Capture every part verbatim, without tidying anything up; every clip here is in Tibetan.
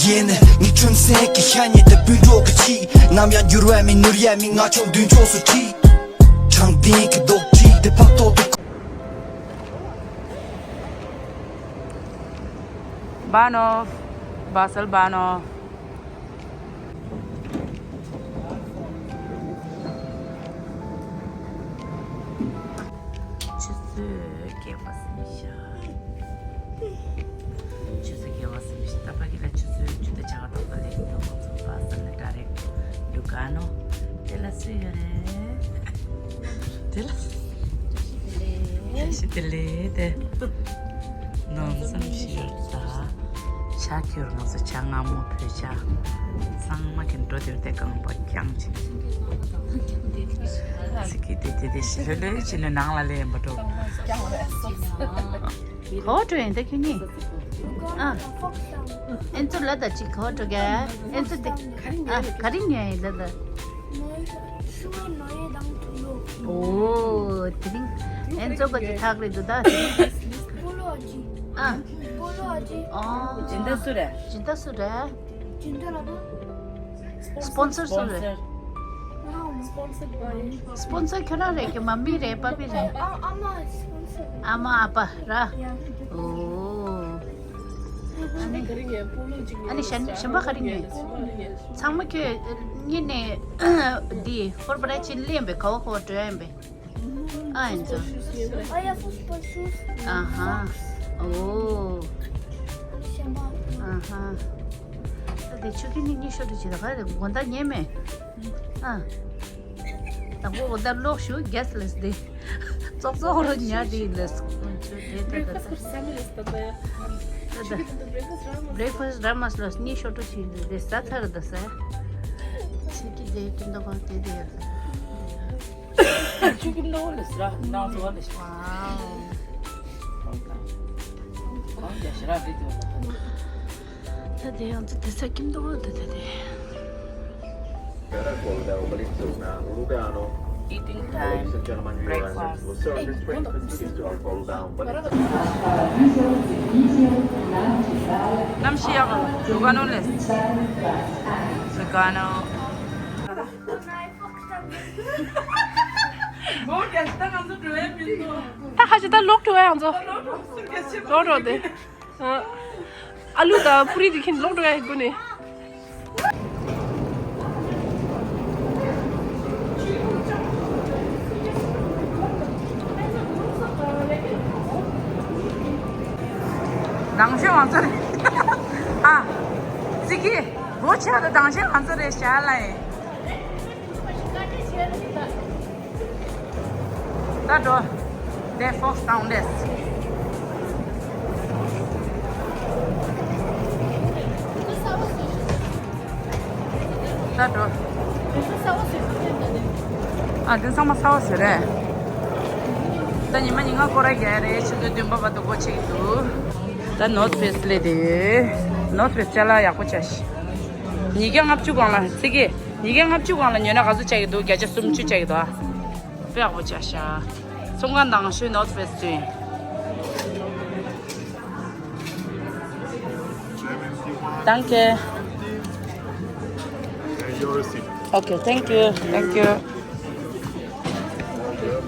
ཡིན། ངའི་ཁྲོན་སེང་གི་ཤ་ཉེ་དེ་སྤུན་གྲོགས་ཀྱི་ཆེད། ནམ་ཡང་འགྱུར་བ་མེད་ནོར་ཡ་མེད། ང་ཆོ་མདུན་ཕྱོགས་སུ་ཁྲིད། དྲང་བདེན་གྱི་རྡོག་ཁྲིད་དེ་ཕབ་ཐོག་ཏུ། Банов, Басал Банов. ཆུ་ཚོད་སྐྱེལ་བ་ཟིན་ཤག་ཆུ་ཚོད་སྐྱེལ་བ་ཟིན་ཤག་ད་ཕ་གི་ལ་ཆུ་ཚོད་བཅུ་དང་ཕྱེད་ཀ་ཐོག་ཏུ་སླེབས་འདུག་ང་ཚོ་Basel ནས་direct Lugano. དེ་ལ་སུ་ཡོད་རེད། དེ་ལ། བཀྲ་ཤིས་བདེ་ལེགས་དེ། ནོར་འཛོམས་ཤིག་ད། ཤ་ཁྱེར་ང་ཚོ་ཇ་མངར་མོ་བོད་ཇ། གཙང་མ་གི་འགྲོ་དུས་དེ་རྐང་པ་རྐྱང་ཅིག་ཚིག་གི་དེ་དེ་དེ་ཞིག་ལྷོད་ལྷོད་བྱས་ནས་ནང་ལ་སླེབས་པ་འགྲོ། ག་པར་འགྲོ་ཡིན་ད་ཁྱོད་གཉིས། ཨ། ཨེ་ཚོ་ལ་ད་ཅིག་ག་པར་འགྲོ་ག་ཨེ་ཚོ་དེ། ཨ། ག་རེ་ཉོ་ཡིན་ལ་ད། ནོ་ཡེ་དང་ཐུ་ལོ། ཨོ། དེ་རིང་ཨེ་ཚོ་ག་ཅིག་ཐག་རེད་འདུག་ད། པོ་ལོ་ཨ་ཅི། ཨ། པོ་ལོ་ཨ་ཅི། ཨོ། སྦྱིན་བདག་སུ་རེད། སྦྱིན་བདག་སུ་རེད། སྦྱིན་བདག་ལ་པ། སྤོན་སར་སུ་རེད། སྤོན་སར་ཁྱོད་རང་རེད་ཀྱི་མ་མི་རེད་པ་པི་རེད། ཨ་ཨ་མ་སྤོན་སར། ཨ་མ་ཨ་ཕ་ར། ཡ། ཨོ། ཨ་ནི་ག་རེ་ཉོས། པོ་ལོ་གཅིག་ཉོས། ཨ་ནི་གཞན་གཞན་པ་ག་རེ་ཉོས། ཚང་མ་ཁྱོད་གཉིས་ནས་འདི་ཧོར་པ་ར་ཅི་ལེན་པའི་ག་བ་ག་བ་འགྲོ་ཡིན་པས། ཨ་ཡིན་ཙོ། ཨ་ཡ་སོ་སོ་སོ། ཨ་ཧ། ཨོ། གཞན་པ། ཨ་ཧ། ད་དེ་ཆུ་ཁྱི་ནི་གཉིས་ཤོ་དུ་ཅི་ད་ག་རེ་དགོང་དག་ཉན་མེད། ཨ། དང་པོ་འོ་ད་ལོག་ཞུ་རྒྱས་ལེས་དེ། ཙོག་ཙོག་རོ་ཉལ་དེ་ལེས། ཆུ་དེ་ད་ད་ད། Breakfast ར་མ་སློག་གཉིས་ཤོ་དུ་ཅི་དེ་ཟ་ཚར་ད་ཟ། ཆུ་ཁྱི་དེ་ཀྱི་འདུག་ག་དེ་དེ་ཡོད། ཆུ་ཁྱི་འདུག་ལེས་ར་ནང་དུ་བ་ལེས། ཝའོ། གང་རྒྱ་ཞེ་ར་རེད་དེ། ད་དེ་ཡང་ཚོ་དེ་ས་ཁྱིམ་དུ་འོང་དུ་ད་དེ། Eating time, breakfast. གནམ་གཤིས་ཡག་པོ། Lugano ལས། Lugano. ད་ཁ་ཅིག་ད་ལོག་འགྲོ་ཡ་ང་ཚོ། ལོག་འགྲོ་དེ། ཨ་ལུ་དང་ཕུ་རི་དེ་ཁྱེད་ལོག་འགྲོ་ཡ་ཡི་སྒོ་ནས། དང་ཤོས་ང་ཚོ་རེད། ཨ། ཙི་གི། སྒོ་ཕྱེ་དང་དང་ཤོས་ང་ཚོ་རེད་ཤག་ལ་ཡིན། ད་འགྲོ། དེ་ཧྥོག་སི་ཊའུན་རེད། ད་འགྲོ། ཨ་དེ་ཚང་མ་གསར་པ་ཞིག་རེད། ད་ཉི་མ་ཉིན་གང་སྐོར་ར་རྒྱག་རེད། ཆུ་ཚོད་བདུན་པ་བར་དུ་སྒོ་ཕྱེ་གི་འདུག་ད་North Face སླེབས་དེ། North Face ཅ་ལག་ཡག་པོ་ཆགས་ཤག་ཉིས་བརྒྱ་ལྔ་བཅུ་སྒང་ལ་ཙི་གེ། ཉིས་བརྒྱ་ལྔ་བཅུ་སྒང་ལ་ཉོས་ན་ག་ཚོད་ཆགས་ཀྱི་འདུག་བརྒྱ་ཆ་སུམ་ཅུ་ཆགས་ཀྱི་འདུག་ཨ། དཔེ་ཡག་པོ་ཆགས་ཤག་ཚོང་ཁང་དང་ཤོས་North Face ཚུན། Danke. Your receipt. Okay, thank you. Thank you.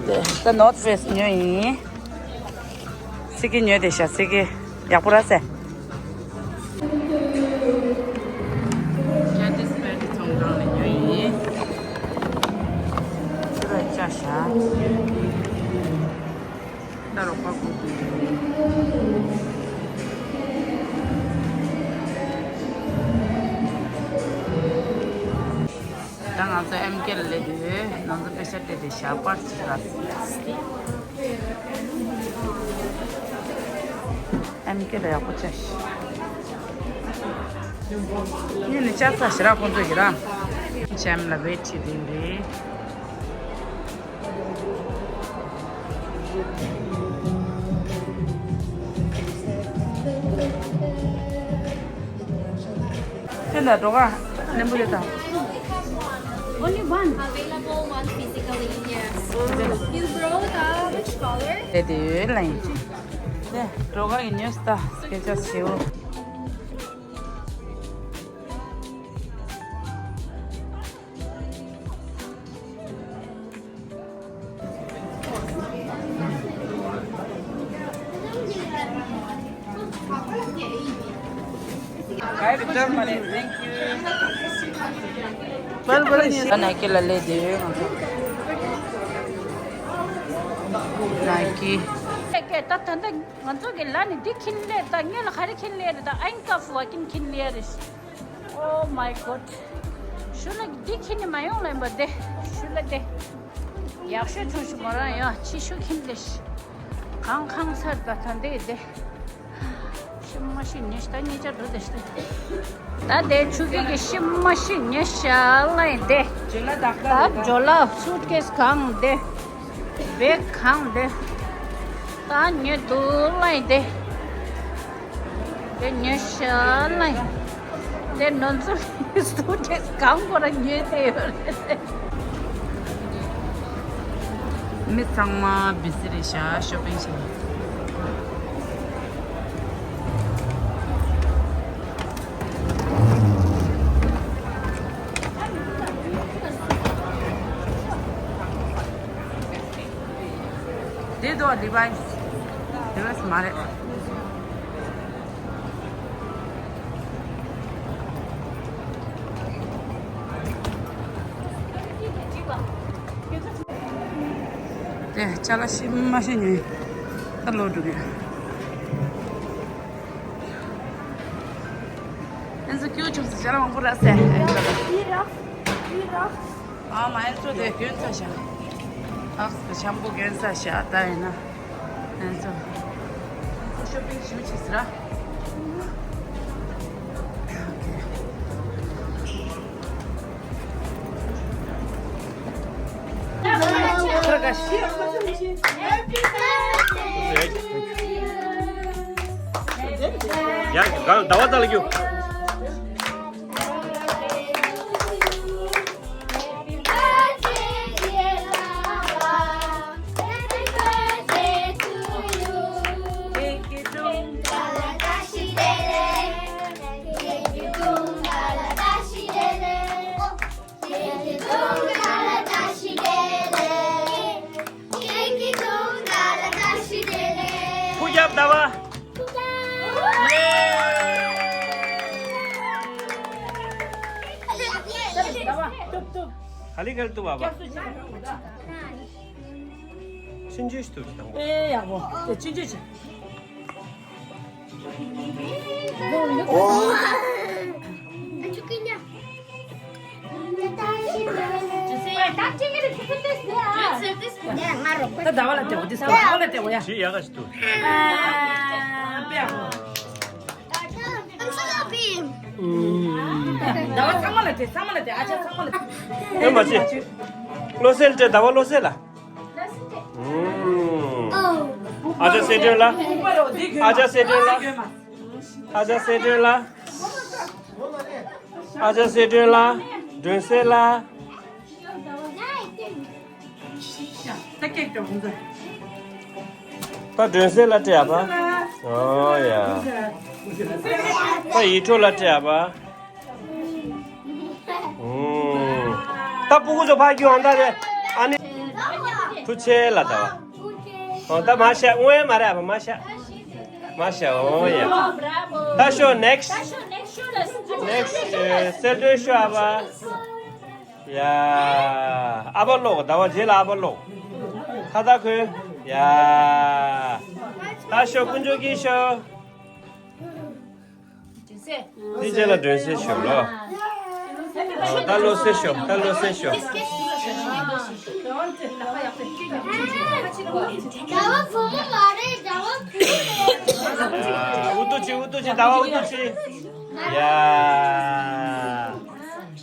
དེ་ད་North Face ཉོས་ཡིན། ཙི་གེ་ཉོས་བསྡད་ཤག་ཙི་གེ་ཡག་པོ་ར་སེ། Kate Spade ཚོང་ཁང་ནས་ཉོས་ཡིན། ཕྱི་ར་བཅའ་ཤག་ད་རོགས་པ་སྒུག་གི་ཡིན། ད་ང་ཚོ་ཨེམ་ཀེ་ལ་སླེབས་དུས་ང་ཚོ་པེ་ཤ་སྤྲད་དེ་ཞག་པར་ཅིག་རག་ཨེམ་ཀེ་ལ་ཡག་པོ་ཆགས་ཤག་ཉིན་ནས་ལྕགས་ཚ་ཞེ་དྲག་ཁོང་ཚོ་ཡི་ར། ཇེམ་ལ་བེད་བྱེད་དེ་རེད། དེ་འདྲ་འགྲོ་ག་ནན་པོ་རེད་ད། Only one. Available one physically, yes. You brought, uh, which color? དེ་དེ་ཡོད་ལ་ཡིན། ནས་འགྲོ་ག་ཡིན་ནས་ད་སྐད་ཆ་བྱེའོ། Nike ལ་ལས་དེ་ཡོད་ང་ཚོ། Nike ད་ད་ལྟ་ང་ཚོ་གི་ལ་ནི་འདི་འཁྱེར་ལས་ད་ངེད་ལ་ག་རེ་འཁྱེར་ལས་རེད། ད་ཨན་ཀབ་བ་ཀིན་འཁྱེར་ལས་རེད། Oh my god. ཤུ་ལ་འདི་ཁྱེར་ནས་མ་ཡོང་ལ་ཡིན་པ་དེ། ཤུ་ལ་དེ། ཡག་ཤོས་ཆུང་ཤོས་མོ་རང་ཡང་ཕྱི་ཤུ་ཁྱེར་ལས་ཤི། གང་གང་ཚར་ད་ད་འདི་དེ། ཤི་མ་ཤི་ཉེ་ཤི་ད་ཉེ་ཆར་འགྲོ་དེ་ཤི། ད་དེ་ཆུ་གི་གི་ཤི་མ་ཤི་ཉེ་ཤ་ལ་ཡིན་དེ། ད་ཇོ་ལ་སུཊ་ཀེས་གང་དེ། བེག་གང་དེ། ད་ཉེ་དུ་ལ་ཡིན་དེ། དེ་ཉོས་ཤ་ལ། དེ་ནོར་འཛོལ་སུ་ཏྲེས་གང་གོ་ར་ཉོས་དེ་ཡོད་རེད། མི་ཚང་མ་བི་སི་རེད་ཤག་ཤོ་པིང་བྱེད། དེ་དོ་ལི་བའི་སི། ལི་བའི་སི་མ་རེད། དེ་ཅ་ལག་ཤི་མ་ཤི་ཉོས། ད་ལོག་འགྲོ་གི། ཨན་ཟི་ཀྱུ་ཆུང་ཟི་ཅ་ལག་མང་པོ་རག་སེ་ཨན་ཟི་ལ། ཨ་མ་ཨན་ཚོ་དེ་གྱོན་ཚ་ཤག་ཨག་སི་ཤམ་པུ་གྱོན་ཚ་ཤག་ད་ཡིན་ན་ཨན་ཚོ། ཨན་ཚོ་ཤོ་པིང་ཞུ་ཆེ་སི་ར། ཡ་ག་ཟླ་བ་ད་ལ་རྒྱུ། ཁུ་རྒྱབ་ཟླ་བ། ཡེ། ག་ལེ་ག་ལེ་ཏུ་བ་བ། ཆུང་ཆུང་ཞིག་ཏུ་ཅི་དང་པོ། ཨེ་ཡག་པོ། དེ་ཆུང་ཆུང་ཞིག་ད་ཟླ་བ་ལ་སྟེར་བ་འདི་ཟླ་བ་ལ་སྟེར་བ་ཡ། ཞི་ཡག་ག་ཞིག་ཏུ། ཨ་དཔེ་ཡག་པོ། ཟླ་བ་ཚང་མ་ལ་སྟེར། ཚང་མ་ལ་སྟེར། ཨ་ཅག་ཚང་མ་ལ་སྟེར། ཨེ་མ་ཅི། བློ་གསལ་སྟེར། ཟླ་བ་བློ་གསལ་ལ། ཨ་ཅག་སེ་ཏྲེ་ལ། ཨ་ཅག་སེ་ཏྲེ་ལ། ཨ་ཅག་སེ་ཏྲེ་ལ། ཨ་ཅག་སེ་ཏྲེ་ལ། སྒྲོན་གསལ་ལ། ད་སྒྲོན་གསལ་ལ་སྤྲད་ཡ་པ། ཨོ་ཡ། ད་ཡིད་འཕྲོག་ལ་སྤྲད་ཡ་པ། ཨུམ། ད་སྤུ་གུ་ཚོ་ཕར་རྒྱུག་ཨང་། ད་རེ་ཨ་ནི། ཐུགས་ཆེ་ལ་ད་བ། ཨོ་ད་མ་ཤ་དངོས་མ་རེད་པ། མ་ཤ། མ་ཤ། ཨོ་ཡ། ད་ཤོ་ནེག་སི་ཊི། ནེག་སི་ཊི། སེ་ཏྲེ་ཤོ་ཨ་པ། ཡ། ཨ་པ་ལོག་ཟླ་བ་རྗེས་ལ་ཨ་པ་ལོག་ཁ་བཏགས་ཁོས། ཡ། ད་ཤོ་དཀོན་མཆོག་གིས་ཤོ། དེ་རྗེས་ལ་སྒྲོན་གསལ་ཤོ་ལོ། ད་བློ་གསལ་ཤོ། ད་བློ་གསལ་ཤོ། ཟླ་བ་བུ་མོ་མ་རེད། ཟླ་བ་བུ་མོ་རེད། ཨུ་ཏུ་ཅི། ཨུ་ཏུ་ཅི། ཟླ་བ་ཨུ་ཏུ་ཅི། ཡ།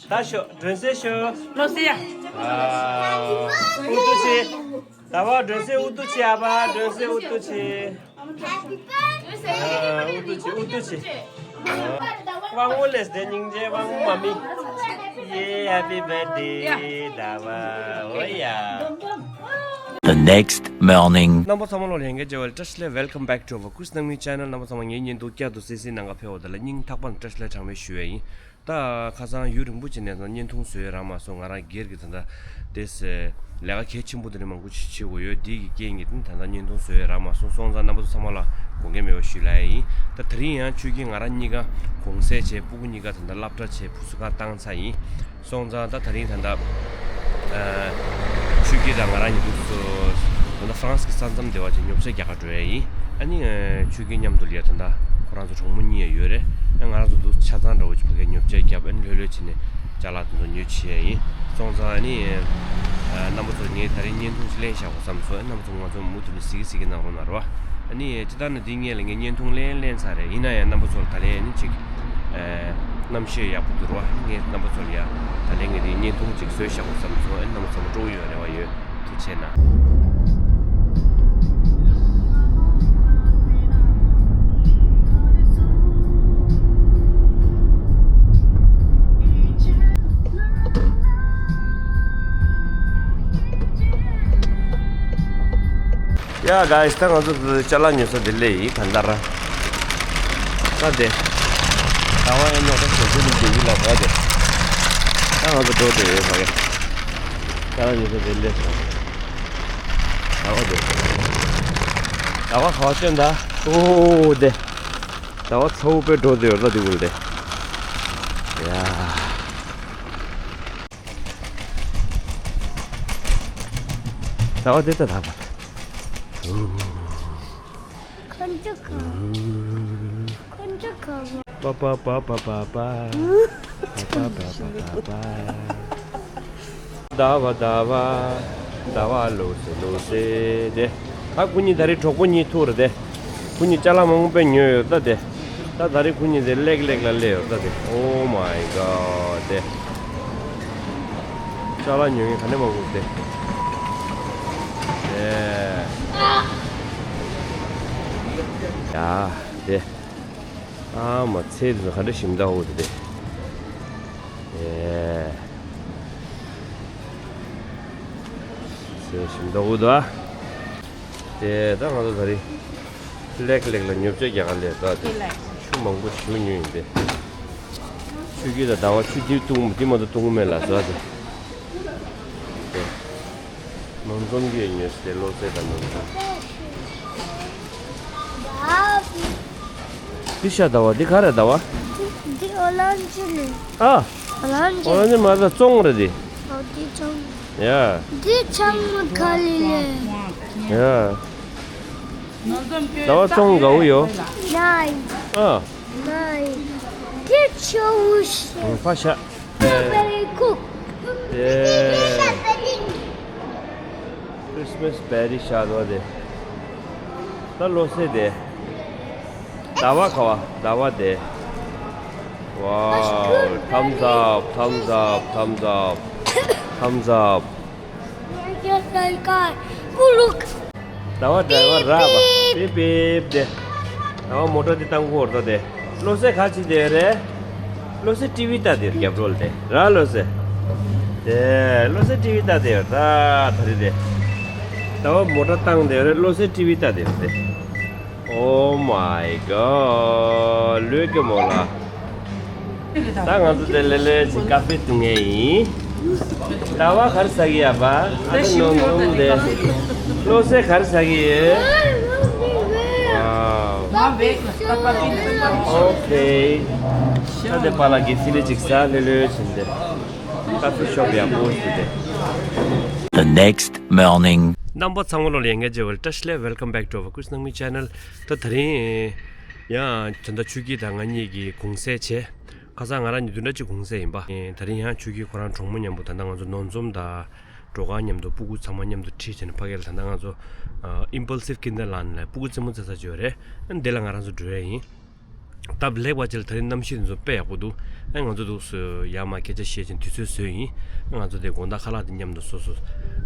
ད་ཤོ་སྒྲོན་གསལ་ཤོ། བློ་གསལ་ཡ། ཨ། ཨུ་ཏུ་ཅི། ཟླ་བ་སྒྲོན་གསལ་ཨུ་ཏུ་ཅི་ཨ་པ། སྒྲོན་གསལ་ཨུ་ཏུ་ཅི། ཨ། ཨུ་ཏུ་ཅི། ཨུ་ཏུ་ཅི། དབང་པོ་ལས་འདས་སྙིང་རྗེ་དབང་པོ་མ་མི། ཡེ། Happy birthday ཟླ་བ། ཨོ་ཡ། The next Morning. རྣམ་པ་ཚང་མ་ལོ་ལྷན་རྒྱས་བྱ་བ་ལ་བཀྲ་ཤིས་བདེ་ལེགས། Welcome back to our Kush Nangmi channel. རྣམ་པ་ཚང་མ་ངའི་བརྙན་ཐུང་བསྐྱར་དུ་གསན་གཟིགས་གནང་ག་ཕེབས་པ་དེ་ལ་སྙིང་ཐག་པ་ནས་བཀྲ་ཤིས་བདེ་ལེགས་གྲངས་མེད་ཞུ་ཡས་ཡིན། ད་ཁ་སང་ཡུན་རིང་པོ་ཅིག་ནས་ད་བརྙན་ཐུང་བཟོས་རག་མ་སོང་། ང་རང་སྒེར་གྱི་ད་ལྟ་དེ་ལས་ཀ་གལ་ཆེན་པོ་དེ་འདྲ་མང་པོ་ཞིག་བྱེད་དགོས་ཡོད། དེ་གི་རྐྱེན་གྱིས་ད་ལྟ་བརྙན་ཐུང་བཟོས་རག་མ་སོང་། སོང་ཙང་རྣམ་པ་ཚོ་ཚང་མ་ལ་དགོངས་འགལ་མེད་པ་ཞུ་ལབ་ཡས་ཡིན། ད་དེ་རིང་ཡང་ཆོས་སྐྱིད་ང་རང་གཉིས་ཀ་གུང་སེང་བྱས། སྤུ་གུ་གཉིས་ཀ་ད་ལྟ་སློབ་གྲྭ་བྱས་ཕུ་སུ་ཁ་བཏང་ཚར་ཡིན། སོང་ཙང་ད་དེ་རིང་ད་ལྟ་ཨ་ཆོས་སྐྱིད་དང་ང་རང་གཉིས་འདུག་སེ་ད་ལྟ་ཧྥ་རན་སི་གི་ས་མཚམས་དེ་བར་ཅིག་ཉོ་ཆ་རྒྱག་ག་འགྲོ་ཡས་ཡིན། ཨ་ནི་ཨ་ཆོས་སྐྱིད་མཉམ་དུ་ལ་ཡ་ད་ལྟ་ཁོ་རང་ཚོ་གྲོགས་མོ་གཉིས་ཡ་ཡོད་རེད། ཨ་ང་རང་ཚོ་འདུག་ཆ་ཚང་འདྲ་བོ་ཅིག་ཕ་གིར་ཉོ་ཆ་བརྒྱབ། ཨ་ནི་ལྷོད་ལྷོད་བྱས་ནས་ཅ་ལག་དེ་ཚོ་ཉོ་བྱེད་ཡས་ཡིན། སོང་ཙང་ཨ་ནི་ཨ་རྣམ་པ་ཚོ་ངས་དེ་རིང་བརྙན་ཐུང་ཅིག་ལེན་བཞག་དགོས་བསམ་སོང་། ཨ་རྣམ་པ་ཚོ་ང་ཚོ་མུ་མཐུད་ནས་གཟིགས་གཟིགས་གནང་རོགས་གནང་རོགས། ཨ་ནི་སྤྱིར་བཏང་ནས་འདི་སྔོན་ལ་ངས་བརྙན་ཐུང་ལེན་ལེན་ཚར་རེད། ཡིན་ན་ཡང་རྣམ་པ་ཚོ་ལ་ད་ལན་ཨ་ནི་ཅིག་ཨ་རྣམ་ཤེས་ཡག་པོ་འདུག་རོགས། ངས་རྣམ་པ་ཚོ་ལ་ཡ་ད་ལན་ངས་འདི་བརྙན་ཐུང་ཅིག་བཟོས་བཞག་དགོས་བསམ་སོང་། ཨ་ནི་རྣམ་པ་ཚང་མ་སྤྲོ་པོ་ཡོད་རེ་བ་ཡོད། ཐུགས་རྗེ་གནང་། ཡ་གཱས། ད་ང་ཚོ་ཅ་ལག་ཉོ་ས་དེ་སླེབས་ཡིན། གང་ལྟར་ད་དེ་ད་བ་ཡིན་ནོ། ད་ཞོགས་ཇ་ནི་དེ་ཡིན་ལ་བ་དེ། ད་ང་ཚོ་འགྲོ་དེ་ཡོད་ས་གི། ཅ་ལག་ཉོ་ས་དེ་སླེབས་སོང་། ད་བ་དེ་ད་བ་ག་བ་སྟོན་ད། ཨོ་དེ་ད་བ་ཚ་བོ་དཔེ་འགྲོ་དེ་ཡོད་ད། དེ་བུལ་དེ་ཡ། ཟླ་བ་འདི་ལྟ་ད་པ། ཁོང་ཚོ་གང་ཁོང་ཚོ་གང་པ་པ་པ་པ་པ་པ། པ་པ་པ་པ་པ། ཟླ་བ་ཟླ་བ་ཟླ་བ་ལོ་སེ་ལོ་སེ་དེ། ད་ཁོ་གཉིས་ད་རེས་གྲོགས་པོ་གཉིས་ཐུག་རེད་དེ། ཁོ་གཉིས་ཅ་ལག་མང་པོ་དཔེ་ཉོས་ཡོད་ད་དེ། ད་ད་རེས་ཁོ་གཉིས་དེ་ལེགས་ལེགས་ལ་སླེབས་ཡོད་ད་དེ། Oh my god དེ། ཅ་ལག་ཉོ་མཁན་ག་ནས་མང་པོ་དེ། དེ། ཡ་དེ། ཨ་མ་ཚེ་དེ་ཚོ་ག་འདྲ་ཞིམ་ད་འོ་དེ་དེ། དེ། ཚེ་ཞིམ་ད་འོ་དོ། དེ་ད་ང་ཚོ་ད་རེས་ལེགས་ལེགས་ལ་ཉོ་ཆ་རྒྱག་ག་སླེབས་ད་དེ། ཆུ་མང་པོ་ཞིམ་ཉོས་ཡིན་དེ། ཆུ་སྐྱིད་ད་ཟླ་བ་ཆུ་འདི་བཏུང་འདི་མ་གཏོགས་བཏུང་མེད་ལ་ཟ་དེ། དེ། ནོར་འཛོམས་ཀྱིས་ཉོས་ཏེ་བློ་གསལ་དང་ནོར་འཛོམས། འདི་ཤ་ཟླ་བ་འདི་ག་རེ་ཟླ་བ། འདི་འོ་ལན་ཇི་ནི། ཨ། འོ་ལན་ཇི། འོ་ལན་ཇི་མ་ཟ་བཙོང་རེད་འདི། འོ་འདི་བཙོང་། ཡ། འདི་ཆང་མ་ག་ལི་ལེ། ཡ། ཟླ་བ་བཙོང་དགའ་བོ་ཡོད། ཡ། ཨ། ཡ། འདི་ཆོ་བོ་ཤི། ཕ་ཤ། Strawberry cook. ཡེ། Christmas berry ཤ་ཟླ་བ་དེ། ད་བློ་གསལ་དེ། ཟླ་བ་ཁ་བ་ཟླ་བ་དེ། Wow, thumbs up, thumbs up, thumbs up, thumbs up. ཟླ་བ་ཌ་རའི་བར་ར་བ། པིབ་པིབ་དེ། ཟླ་བ་མོ་ཊ་དེ་བཏང་གོ་ར་དེ། བློ་གསལ་ག་ཅི་དེ་རེད། བློ་གསལ་ཊི་ཝི་ལྟ་དེ་རྒྱབ་རོལ་དེ་ར་བློ་གསལ། དེ་བློ་གསལ་ཊི་ཝི་ལྟ་དེ་ར་ད་རེད་དེ། ཟླ་བ་མོ་ཊ་བཏང་དེ་རེད། བློ་གསལ་ཊི་ཝི་ལྟ་དེ་རེད་དེ། Oh my god ལོས་ཀྱི་མོ་ལ། ད་ང་ཚོ་དེ་ལེ་ལེ་ཞིག་ཀ་ཕེ་འཐུང་ངེས་ཡིན། ཟླ་བ་ག་རེ་ཟ་གི་ཡ་པ། ཨ་ད་ནོར་འཛོམས་དེ། བློ་གསལ་ག་རེ་ཟ་གི་ཡོད། Wow. Okay. ད་དེ་པ་ལགས་ཀྱིས་ཕི་ལེ་ཅིག་ཟ་ལེ་ལོས་བྱིན་ཏེ། ཀ་ཕེ་ཤོབ་ཡག་པོ་ཞིག་དེ། The next morning. རྣམ་པ་ཚང་མ་ལོ་ལ་ཡ་ངའི་བརྗེ་བ་ལ་བཀྲ་ཤིས་བདེ་ལེགས། Welcome back to our Kush Nangmi channel. ད་དེ་རིང་ཡང་ད་ལྟ་ཆོས་སྐྱིད་དང་ང་གཉིས་ཀྱིས་གུང་སེང་བྱས། ཁ་སང་ང་རང་གཉིས་བདུན་ཕྲག་གཅིག་གུང་སེང་ཡིན་པ། ད་རིང་ཡང་ཆོས་སྐྱིད་ཁོ་རང་གྲོགས་མོ་མཉམ་པོ་ད་ལྟ་ང་ཚོ་ནོར་འཛོམས་དང་སྒྲོལ་དཀར་མཉམ་དུ་སྤུ་གུ་ཚང་མ་མཉམ་དུ་ཁྲིད་བྱས་ནས་ཕ་གི་ལ་ད་ལྟ་ང་ཚོ་ཨ་Impulsive Kinderland ལ་སྤུ་གུ་རྩེད་མོ་རྩེ་ས་ཅིག་ཡོད་རེད། ཨ་འདི་ལ་ང་རང་ཚོ་འགྲོ་ཡ་ཡིན། སྟབས་ལེགས་པ་ཅིག་ལ་ད་རིང་གནམ་གཤིས་འདི་ཚོ་དཔེ་ཡག་པོ་འདུག་ཨ་ང་ཚོ་འདུག་སེ་ཡར་མར་སྐད་ཆ་བཤད་བྱས་དུས་ཚོད་བཟོས་ཡིན། ཨ་ང་ཚོ་དེ་དགོང་དག་ཁ་ལག་དེ་མཉམ་དུ་སོ་སོ་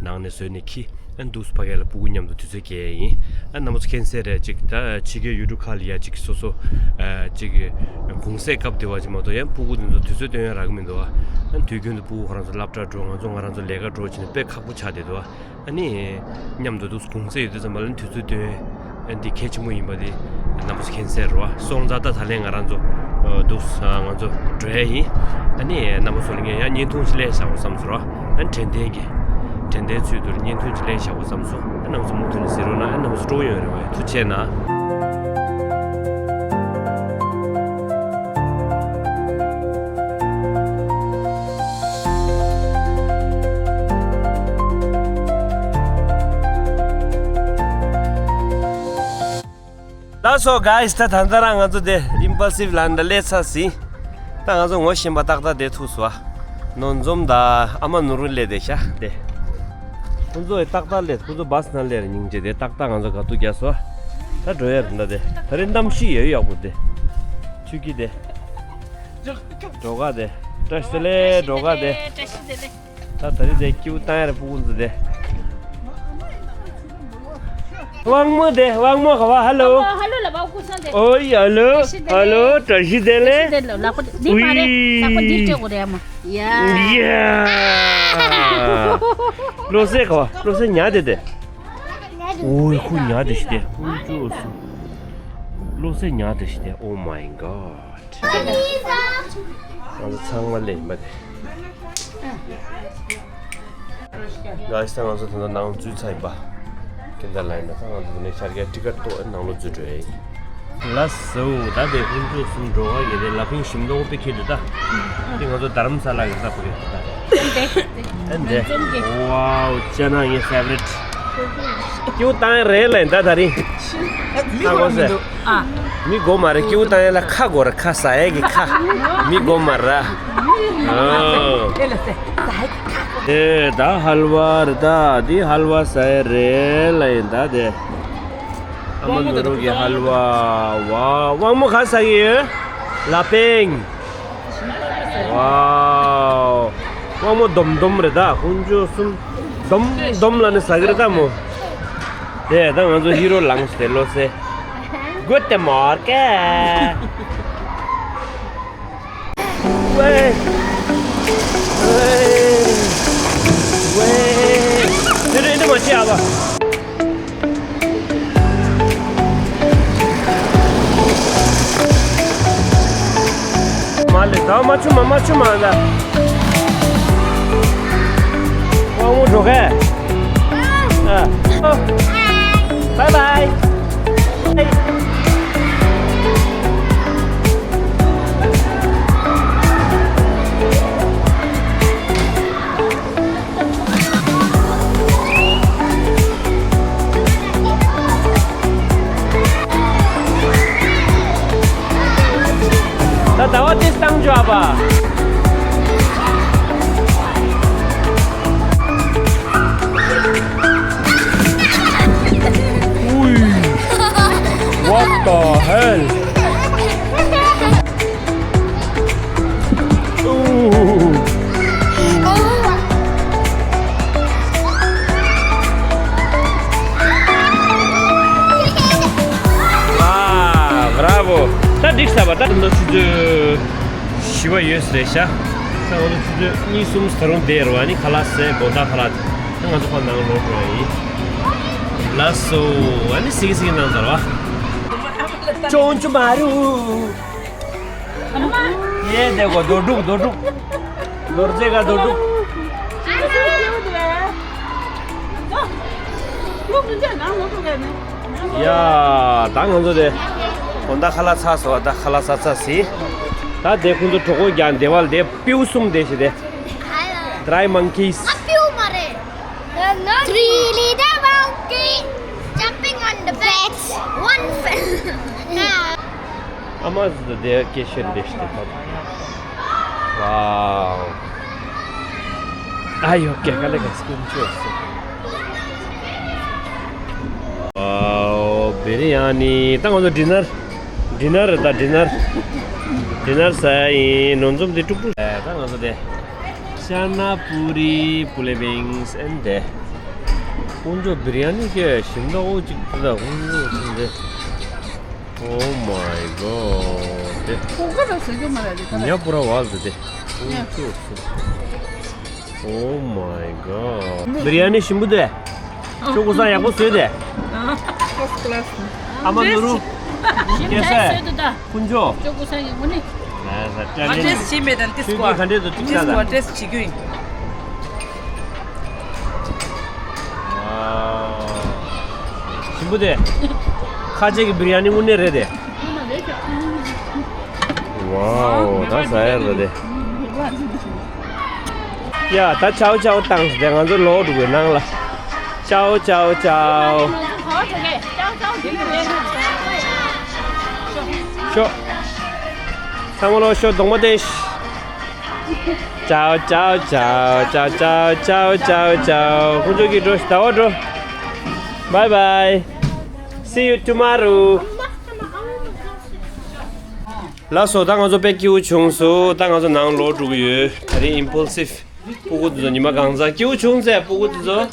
ནང་ནས་བཟོས་ནས་འཁྱེར། ཨ་འདུག་སེ་ཕ་གི་ལ་སྤུ་གུ་མཉམ་དུ་དུས་ཚོད་སྐྱེལ་ཡ་ཡིན། ཨ་རྣམ་པ་ཚོ་མཁྱེན་གསལ་རེད། ཅིག་ད་ཕྱི་རྒྱལ་ཡུལ་གྲུ་ཁག་ལ་ཡ་ཅིག་སོ་སོ་ཨ་ཅིག་གུང་སེང་སྐབས་དེ་བ་ཅིག་མ་གཏོགས་ཡང་སྤུ་གུ་དེ་ཚོ་དུས་ཚོད་སྟོན་ཡ་རག་གི་མི་འདུག་ཨ་དུས་རྒྱུན་དུ་སྤུ་གུ་ཁོ་རང་ཚོ་སློབ་གྲྭ་འགྲོ། ང་ཚོ་ང་རང་ཚོ་ལས་ཀ་འགྲོ་བྱས་ནས་དཔེ་ཁག་པོ་ཆགས་བསྡད་འདུག་ཨ། ཨ་ནི་མཉམ་དུ་འདུག་གུང་སེང་ཡོད་དུས་ཙམ་པ་ལ་དུས་ཚོད་སྟོན་འདི་གལ་ཆེན་པོ་ཡིན་པ་འདི་རྣམ་པ་ཚོ་མཁྱེན་གསལ་རེད་བ། སོང་ཙང་ད་ད་ལན་ང་རང་ཚོ་འདུག་ང་ཚོ་འགྲོ་ཡ་ཡིན། ཨ་ནི་རྣམ་པ་ཚོ་ལ་ངས་ཡང་བརྙན་ཐུང་ཞིག་ལེན་བཞག་དགོས་བསམ་སོང་ར། ཨ་ནི་དྲན་རྟེན་གྱི་དྲན་རྟེན་ཚུལ་དུ་བརྙན་ཐུང་ཞིག་ལེན་བཞག་དགོས་བསམ་སོང་། ཨ་རྣམ་པ་ཚོ་མུ་མཐུད་ནས་གཟིགས་རོགས་གནང་། ཨ་རྣམ་པ་ཚོ་སྤྲོ་པོ་ཡོང་རེད་བ། ཐུགས་རྗེ་གནང་། ལགས་སོ་guys། ད་ད་ལྟ་རང་ང་ཚོ་དེ་ཨིམ་ཕལ་སིབ་ལན་ཌ་སླེབས་ཚར་ཟིན། ད་ང་ཚོ་ངོ་ཤེས་པ་ཏག་ཏག་དེ་ཐུག་སོང་། ནོར་འཛོམས་དང་ཨ་མ་ནོར་བུ་སླེབས་དེ་ཤ་དེ། ཁོ་ཚོ་ཡི་ཏག་ཏག་སླེབས། ཁོ་ཚོ་བཱས་ནང་སླེབས་རེད། སྙིང་རྗེ་དེ་ཏག་ཏག་ང་ཚོ་ག་ཐུག་རྒྱག་སོང་། ད་འགྲོ་ཡ་རེད་ད་དེ། ད་རེས་གནམ་གཤིས་ཡོད་ཡག་པོ་དེ། ཆུ་སྐྱིད་དེ། འགྲོ་ག་དེ། བཀྲ་ཤིས་བདེ་ལེགས། འགྲོ་ག་དེ། བཀྲ་ཤིས་བདེ་ལེགས། ད་ད་རེས་དེ་ཀིའུ་བཏང་ཡ་རེད་ཕྲུ་གུ་ཚོ་དེ། དབང་མོ་དེ། དབང་མོ་ག་བ། ཧ་ལོ། ཨ་ཧ་ལོ་ལ་བ་ཀུ་སང་དེ། ཨོ་ཡ་ལོ། བཀྲ་ཤིས་བདེ་ལེགས། ཧ་ལོ། བཀྲ་ཤིས་བདེ་ལེགས། བཀྲ་ཤིས་བདེ་ལེགས། ལག་པ་འདི་མ་རེད། ལག་པ་འདིར་སྤྲད་དགོས་རེད་ཨ་མ། ཡ། ཡ། བློ་གསལ་ག་བ། བློ་གསལ་ཉལ་དེ་དེ། ཨོ་ཡ་ཁོ་ཉལ་དེ་ཞིག་དེ། ཁོ་ཅོ་སུ། བློ་གསལ་ཉལ་དེ་ཞིག་དེ། Oh my god། ང་ཚོ་ཚང་མ་ལེན་པ་དེ། guys། ད་ང་ཚོ་ད་ལྟ་ནང་ལོགས་འཛུལ་ཚར་ཡིན་པ། ཀེན་ཌལ་ལའིཊ་ནང་། ད་ང་ཚོ་འདི་ནས་ཤར་རྒྱག་ཊི་ཀེཊ་གཏོང་། ནང་ལོགས་འཛུལ་འགྲོ་ཡ་ཡིན། ལགས་སོ། ད་དེ་ཁོང་ཚོ་གསུམ་འགྲོ་ག་གི་རེད། ལ་ཕིང་ཞིམ་མདོག་དཔེ་ཁྱེར་འདུག་ད། དེ་ང་ཚོ་དྷ་རམ་ས་ལ་གི་ས་ཕུ་གི་ད། ཨན་དེ། ཝའོ། ཅ་ན་ངའི་ཕེ་ཝ་རི་ཊི། ཀིའུ་བཏང་རེད་ལ་ཡིན་ད་ད་རིང་། མི་ཧ་གོ་མི་སེ་འདུག་ཨ། མི་གོ་མ་རེད། ཀིའུ་བཏང་ཡ་ལ་ཁ་དགོས་རེད། ཁ་ཟ་ཡ་གི་ཁ། མི་གོ་མ་རེད། ཨོ། ཨེ་ལ་སེ་ཟ་ཡ་གི་ཁ། ཨེ་ད་ཧལ་ཝ་རེད་ད། འདི་ཧལ་ཝ་ཟ་ཡ་རེད་ལ་ཡིན་ད་དེ། ཨ་མ་ནོར་བུ་གི་ཧལ་ཝ། ཝའོ། དབང་མོ་ག་ཟ་གི་ཡོད། ལ་ཕིང་། ཝའོ། དབང་མོ་སྡོམ་སྡོམ་རེད་ད། ཁོང་ཚོ་གསུམ་སྡོམ་སྡོམ་ལ་ནི་ཟ་གི་རེད་ད་མོ། དེ་ད་ང་ཚོ་ཧི་རོ་ལངས་ཏེ་བློ་གསལ། Guten Morgen། ཝེ། ཝེ། ཝེ། དེ་རེད་འདི་མ་བྱེད་ཨ་བ། མ་ལེ། ད་མ་ཆུ་མ་མ་ཆུ་མ་ལ། དབང་མོ་འགྲོ་གས། ཨ། Bye bye། ད་ཟླ་བ་དེ་བཏང་འཇོག་པ། ཨུའི། What the hell། ཝ། Bravo། ད་འགྲིག་ས་པ། ད་ནོ་ཆུ་ཚོད་བཞི་པ་ཡོད་ས་རེད་ཤག་ད་ང་ཚོ་ཆུ་ཚོད་གཉིས་གསུམ་ད་རུང་བསྡད་རོགས། ཨ་ནི་ཁ་ལག་ཟས། དགོང་དག་ཁ་ལག་ད་ང་ཚོ་ཁོ་ནང་ལོག་འགྲོ་ཡ་ཡིན། ལགས་སོ། ཨ་ནི་སིག་སིག་གནང་ཚར་བ། ཅོང་ཅུ་མ་རུ། ཡེ་དེ་གོ་རྡོ་དྲུག་རྡོ་དྲུག་རྡོ་རྗེ་ག་རྡོ་དྲུག་ཡ། ད་ང་ཚོ་དེ་དགོང་དག་ཁ་ལག་ཚར་སོང་། ད་ཁ་ལག་ཟ་ཚར་སི། ད་དེ་ཁོང་ཚོ་གྲོད་ཁོག་རྒྱགས་བསྡད་པ་ལ་དེ་སྤྲེའུ་གསུམ་དེ་ཞིག་དེ། Dry monkeys། ཨ། སྤྲེའུ་མ་རེད། Three little monkey jumping on the bed. One fell. ཨ་མ་ཟེར་དེ་སྐད་ཤོད་འདི་ཞིག་དེ། ཝའོ། ཨ་ཡོ་ཀེ་ཀ་ལེ་ཀ་སྐུ་མཆོད་སོ། ཝའོ། བི་རི་ཡ་ནི། ད་ང་ཚོ་ཌི་ནར། ཌི་ནར་རེད་ད། ཌི་ནར། ཌི་ནར་ཟ་ཡ་ཡིན། ནོར་འཛོམས་དེ་དཀྲུག་དཀྲུག་ད་ང་ཚོ་དེ། ཤ་ན་པུ་རི། པུ་ལེ་བིང་སི། ཨན་དེ། དཀོན་མཆོག། བི་རི་ཡ་ནི་སྐད་ཞིམ་མདོག་ཅིག་འདུག་ད། དཀོན་མཆོག་ཟེར་དེ། Oh my god། དེ། གོ་ག་ར་ཟེར་གི་མ་རེད་དེ་ག་རེ། ཉ་པུ་ར་བ་ཟེར་དེ། ཉ། Oh my god། བི་རི་ཡ་ནི་ཞིམ་པོ་དེ། ཅོ་ཀུ་ས་ཡག་པོ་བཟོས་ཏེ། First class. ཨ་མ་ནུ་རུ། སྐྱེ་ས། ཁུ་མཆོག་ཅོ་ཀུ་ས་ཡག་པོ་ནི། ཨ་ཏྲེས་བྱེད་མེད་དང་ཏིས་ཀོ། ཁྱོད་ཀྱིས་ག་འདྲས་འདུག་ཏིས་ཀོ་ཏྲེས་བྱེད་རྒྱུ་ཡིན། ཞིམ་པོ་དེ། ཁ་ཆེ་གི་བིར་ཡ་ནི་དངོས་གནས་རེད་དེ། ཝའོ། ད་ཟ་ཡ་རེད་དེ། ཡ། ད་ཆའོ་ཆའོ་བཏང་ཟེར། ང་ཚོ་ལོག་འགྲོ་དགོས་ནང་ལ། ཆའོ་ཆའོ་ཆའོ། ཤོ། ཚང་མ་ལོག་ཤོ། གདོང་པ་སྟོན། ཆའོ་ཆའོ་ཆའོ། ཁོང་ཚོ་གིས་འགྲོ། ཟླ་བ་འགྲོ། Bye bye. See you tomorrow. ལགས་སོ། ད་ང་ཚོ་དཔེ་སྐྱིད་པོ་བྱུང་སོང་། ད་ང་ཚོ་ནང་ལོག་འགྲོ་གི་ཡོད། ད་རིང་ཨིམ་ཕལ་སིབ། སྤུ་གུ་དེ་ཚོ་ཉི་མ་གང་ཚང་སྐྱིད་པོ་བྱུང་ཟེར། སྤུ་གུ་དེ་ཚོ།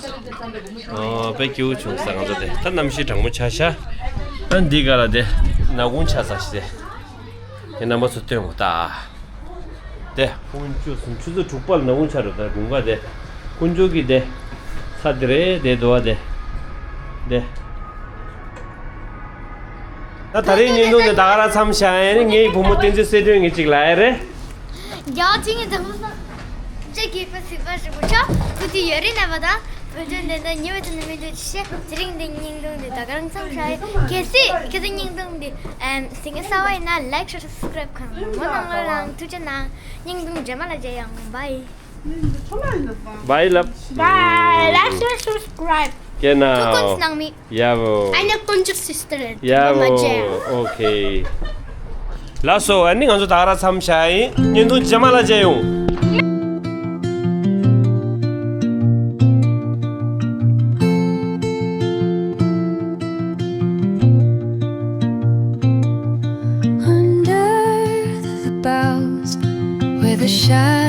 ཨོ། དཔེ་སྐྱིད་པོ་བྱུང་ཟེར། ང་ཚོ་དེ་ད་གནམ་གཤིས་གྲང་མོ་ཆགས་ཤག་ཨ། འདི་ག་ལ་དེ་ནག་ཁུང་ཆགས་ས་ཞིག་དེ། ངས་རྣམ་པ་ཚོ་སྟོན་གོ་ད། དེ་ཕུང་ཆུ་སུམ་ཆུ་ཚོད་དྲུག་པ་ལ་ནག་ཁུང་ཆགས་འགྲོ། ད་དགུན་ཁ་དེ། དཀོན་མཆོག་གི་དེ། ས་དེ་རེད་དེ། དུ་བ་དེ། དེ། ད་ད་རེས་བརྙན་ཐུང་དེ་ད་ག་རང་མཚམས་བཞག་ཡ་ཡིན། ངའི་བུ་མོ་བསྟན་འཛིན་གསལ་སྒྲོན་གྱིས་ཅིག་ལབ་ཡ་རེད། རྒྱ་ཆེ་ངས་དང་པོ་ཅེ་གི་པ་སི་པ་ཞིག་པོ་ཆ་ཀུ་ཅི་ཡོད་རེད་ན་བ་དང་། བོད་ལྗོངས་འདི་ན་ཉེ་བའི་དུས་ནས་མི་འདུག་ཅེས། དེ་རིང་འདི་བརྙན་ཐུང་འདི་ད་ག་རང་མཚམས་བཞག་ཡ། གལ་སྲིད་ཁྱེད་ཚོ་བརྙན་ཐུང་འདི་ཨམ་གཟིགས་ས་བ་ཡིན་ན་ལའིག་ཤེར་སབ་སི་ཀ་རེབ་གང་མང་མང་གནང་རོགས་གནང་། ཐུགས་རྗེ་གནང་། བརྙན་ཐུང་རྗེས་མ་ལ་མཇལ་ཡོང་། བའི། བའི་ལབ། Bye. Like, share, subscribe. Genau. ཀུན་གནང་མི། ཡ་བོ། ཨ་ནི་དཀོན་མཆོག་སིས་ཊར་རེད། ཡ་བོ། མ་བརྗེད། ཨོ་ཁེ། ལགས་སོ། ཨ་ནི་ང་ཚོ་ད་ག་རང་མཚམས་བཞག་ཡིན། བརྙན་ཐུང་རྗེས་མ་ལ་མཇལ་ཡོང་། Under the boughs where the shadows